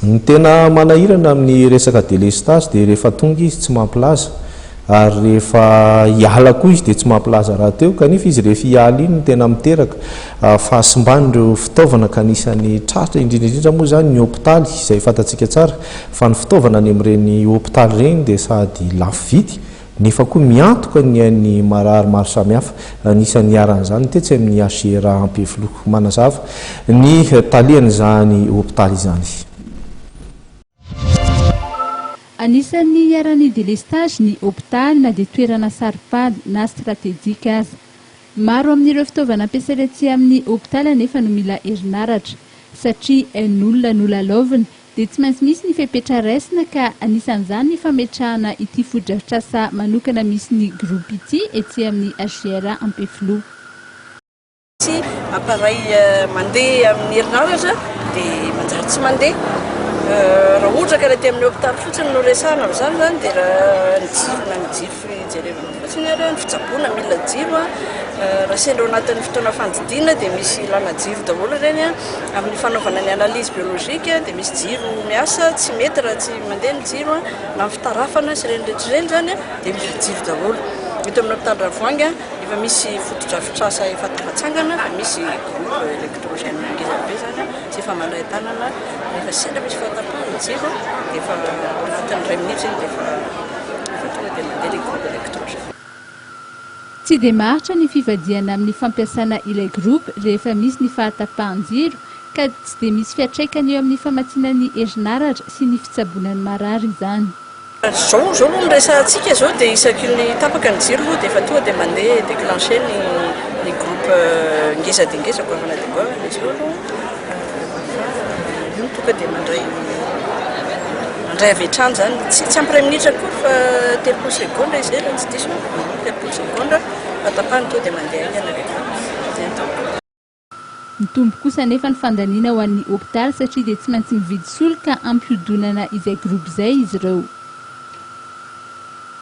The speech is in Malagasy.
Ny tena manahirana amin'ny resaka délestage dia rehefa tonga izy tsy mampilaza ary rehefa hiala koa izy dia tsy mampilaza rahateo kanefa izy rehefa hiala iny no tena miteraka fahasimban'ireo fitaovana ka anisan'ny tratra indrindra indrindra moa izany ny hopitaly izay fantatsika tsara fa ny fitaovana any amin'ireny hopitaly ireny dia sady lafo vidy nefa koa miantoka ny ain'ny marary maro samihafa. Anisan'ny niharan'izany tetsy amin'ny HCRA Ampefiloha. Manazava ny talehan'izany hopitaly izany. Anisan'ny niharan'ny délestage ny hopitaly na dia toerana saro-pady na stratejika aza. Maro amin'ireo fitaovana ampiasaina aty amin'ny hopitaly anefa no mila herinaratra. Satria ain'olona no lalaovina dia tsy maintsy misy ny fepetra raisina ka anisan'izany ny fametrahana ity fotodrafitrasa manokana misy ny groupe ity etsy amin'ny HJRA Ampefiloha. Tsy appareil mandeha amin'ny herinaratra dia manjary tsy mandeha. Raha ohatra ka raha aty amin'ny hopitaly fotsiny no resahana amin'izany izany dia raha ny jiro na ny jiro fijerevana fotsiny ary, ny fitsaboana mila jiro, raha sendra ao anatin'ny fotoana fandidiana dia misy ilana jiro daholo ireny. Amin'ny fanaovana ny analyse biologique dia misy jiro miasa, tsy mety raha tsy mandeha ny jiro, na ny fitarafana sy ireny rehetra ireny izany dia mila jiro daholo. Eto amin'ny hopitaly Ravoahangy efa misy fotodrafitrasa efa tafatsangana, efa misy groupe électrogène ngeza be izany izay efa mandray tanana rehefa sendra misy fahatapahana ny jiro dia efa ao anatin'ny iray minitra iny dia efa tonga dia mandeha ilay groupe électrogène. Tsy dia maharitra ny fivadihana amin'ny fampiasana ilay groupe rehefa misy ny fahatapahan-jiro ka tsy dia misy fiantraikany eo amin'ny famatsiana ny herinaratra sy ny fitsaboana ny marary izany. Zao zao aloha ny resahantsika zao dia isaky ny tapaka ny jiro aloha dia efa tonga dia mandeha déclencher ny ny groupe ngeza dia ngeza goavana dia goavana izy io aloha fa io no tonga dia mandray mandray avy hatrany izany tsy tsy ampy iray minitra akory fa 30 segondra izay raha tsy diso aho, 30 segondra fa tapahany tonga dia mandeha haingana ilay groupe. Izay no tanjona. Mitombo kosa anefa ny fandaniana ho an'ny hopitaly satria dia tsy maintsy mividy solika hampihodinana izay groupe izay izy ireo.